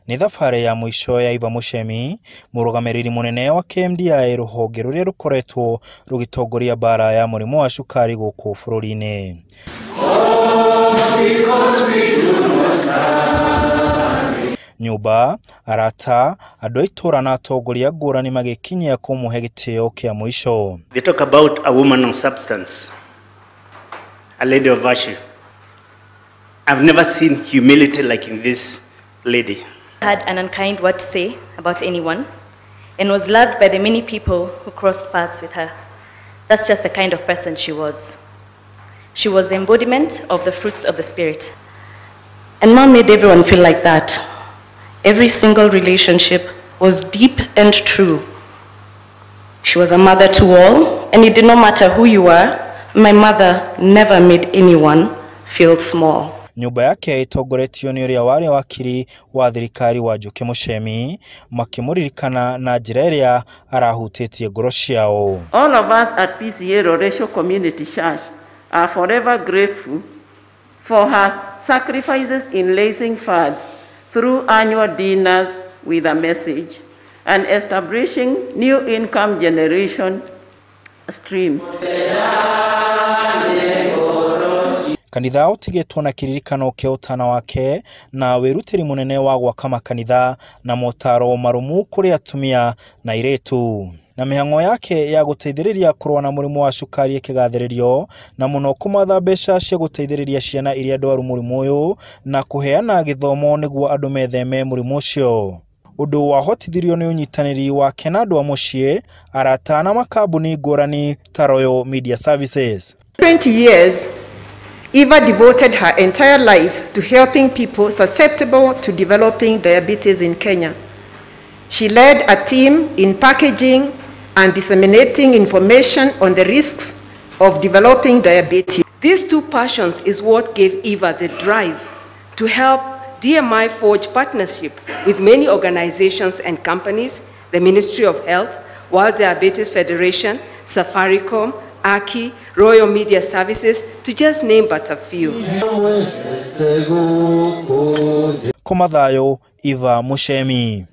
Nĩ thabarĩ ya mũico ya Eva Muchemi, mũrũgamĩrĩri mũnene wa KMDI, rũhonge rũrĩa rũkoretwo rũgĩtongoria mbara ya mũrimũ wa cukari gũkũ bũrũri-inĩ. Nyũmba, arata, andũ a itũũra na atongoria ngũrani magĩkinyia kũmũhe gĩtĩo kĩa mũico. They talk about a woman of substance, a lady of virtue. I've never seen humility like in this lady. Had an unkind word to say about anyone and was loved by the many people who crossed paths with her. That's just the kind of person she was. She was the embodiment of the fruits of the Spirit. And Mom made everyone feel like that. Every single relationship was deep and true. She was a mother to all, and it did not matter who you were. My mother never made anyone feel small. Nyũmba yake ĩtongoretio nĩ ũrĩa warĩ wakiri wa thirikari wa Wanjoki Muchemi, makĩmũririkana na njĩra ĩrĩa arahutĩtie ngoro ciao. All of us at PCEA Loresho Community Church are forever grateful for her sacrifices in raising funds through annual dinners with a message and establishing new income generation streams. Kanitha ũtigĩtwo na kĩririkano kĩa ũtana wake na wĩrutĩri mũnene wa gwaka makanitha na motaro marũmu kũrĩ atumia na airĩtu. Na mĩhang'o yake ya gũteithĩrĩria kũrũa na mũrimũ wa cukari ĩkĩgathĩrĩrio na mũno kũmatha mbeca cia gũteithĩrĩria ciana iria ndwaru mũrimũ ũyũ na kũheana gĩthomo nĩguo andũ metheme mũrimũ ũcio. Ũndũ wahotithirio nĩ ũnyitanĩri wake na andũ a mũciĩ, arata na makambuni ngũrani ta Royal Media Services. 20 years, Eva devoted her entire life to helping people susceptible to developing diabetes in Kenya. She led a team in packaging and disseminating information on the risks of developing diabetes. These two passions is what gave Eva the drive to help DMI forge partnership with many organizations and companies, the Ministry of Health, World Diabetes Federation, Safaricom, AKI, Royal Media Services, to just name but a few. Kũmathayo, Eva Muchemi.